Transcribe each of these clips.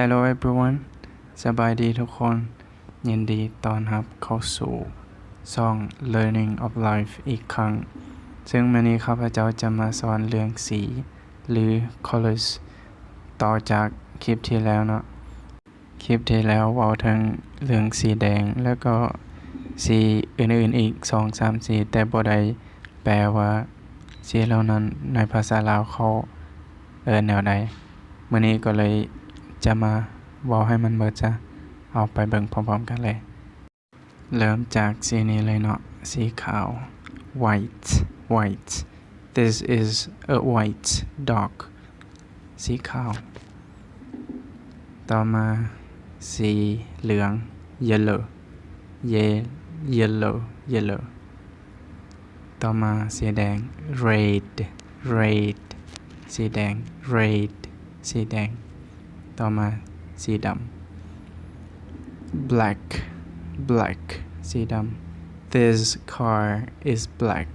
Hello everyone ສະບາຍດີທຸກຄົນ ຍິນດີຕ້ອນຮັບເຂົ້າສູ່ຊ່ອງ Learning of Life ອີກຄັ້ງ ເຊິ່ງມື້ນີ້ຂ້າພະເຈົ້າຈະມາສອນເລື່ອງສີ ຫຼື colors ຕໍ່ຈາກຄລິບທີ່ແລ້ວເນາະ. ຄລິບທີ່ແລ້ວເວົ້າເຖິງເລື່ອງສີແດງ ແລ້ວກໍສີອື່ນໆອີກສອງສາມສີ ແຕ່ບໍ່ໄດ້ ແປວ່າສີເຫຼົ່ານັ້ນໃນພາສາລາວເຂົາເອີ້ນແນວໃດ. ມື້ນີ້ກໍເລີຍຈະມາເວົ້າໃຫ້ມັນເບິດຊະ. ເອົາໄປເບິ່ງພ້ອມໆກັນເລີຍ. ເລີ່ມຈາກສີນີ້ເລີຍເນາະ, ສີຂາວ white white this is a white dog ສີຂາວ. ຕໍ່ມາສີເຫຼືອງ yellow yellow yellow. ຕໍ່ມາສີແດງ red red ສີແດງ red ສີແດງ. ຕໍ່ມາສີດຳ black black ສີດຳ this car is black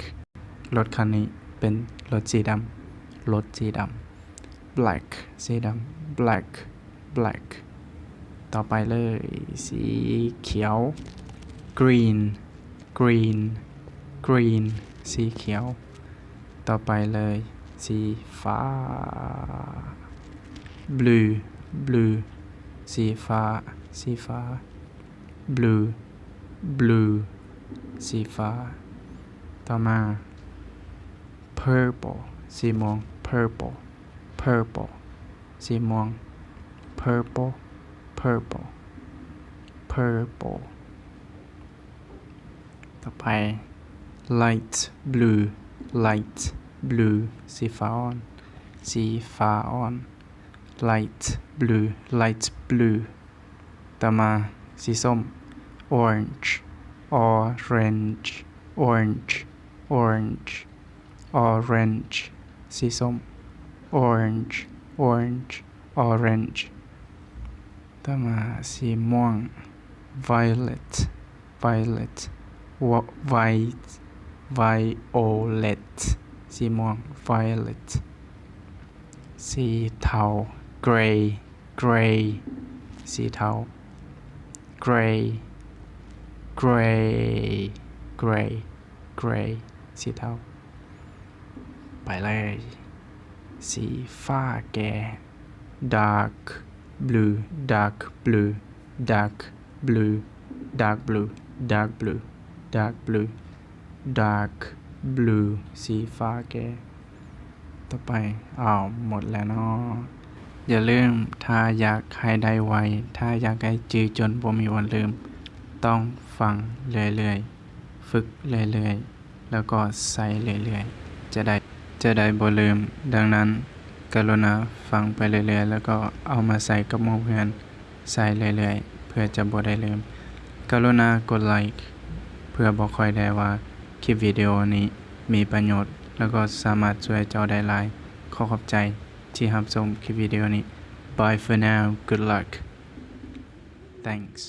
ລົດຄັນນີ້ເປັນລົດສີດຳ ລົດສີດຳ. black ສີດຳ black black. ຕໍ່ໄປເລີຍ ສີຂຽວ green green green ສີຂຽວ. ຕໍ່ໄປເລີຍ ສີຟ້າ blue blue ສີຟ້າ ສີຟ້າ blue blue ສີຟ້າ. ຕໍ່ມາ purple ສີມ່ວງ purple purple ສີມ່ວງ purple purple purple. ຕໍ່ໄປ light blue light blue ສີຟ້າອ່ອນ ສີຟ້າອ່ອນ light blue light blue. ຕໍ່ມາສີສົ້ມ orange orange orange orange orange ສີສົ້ມ orange orange orange. ຕໍ່ມາສີມ່ວງ violet violet vi violet ສີມ່ວງ violet. ສີເທົາ grey grey ສີເທົາ grey grey grey grey ສີເທົາ. ໄປເລີຍ ສີຟ້າແກ່ dark blue dark blue dark blue dark blue dark blue dark blue dark blue ສີຟ້າແກ່. ຕໍ່ໄປ ອ້າວ ໝົດແລ້ວເນາະ. ຢ່າລືມ ຖ້າຢາກໃຫ້ໄດ້ໄວ ຖ້າຢາກໃຫ້ຈື່ຈົນບໍ່ມີວັນລືມ ຕ້ອງຟັງເລື້ອຍໆ ຝຶກເລື້ອຍໆ ແລ້ວກໍໃຊ້ເລື້ອຍໆ ຈະໄດ້ ຈະໄດ້ບໍ່ລືມ. ດັ່ງນັ້ນ ກະລຸນາຟັງໄປເລື້ອຍໆ ແລ້ວກໍເອົາມາໃຊ້ກັບໝູ່ເພື່ອນ ໃຊ້ເລື້ອຍໆ ເພື່ອຈະບໍ່ໄດ້ລືມ. ກະລຸນາກົດໄລເພື່ອບອກຂ້ອຍແດ່ວ່າຄລິບວິດີໂອນີ້ມີປະໂຫຍດ ແລ້ວກໍສາມາດຊ່ວຍເຈົ້າໄດ້ຫຼາຍ. ຂໍຂອບໃຈທີ່ຮັບຊົມຄລິບວິດີໂອນີ້. Bye for now. Good luck. Thanks.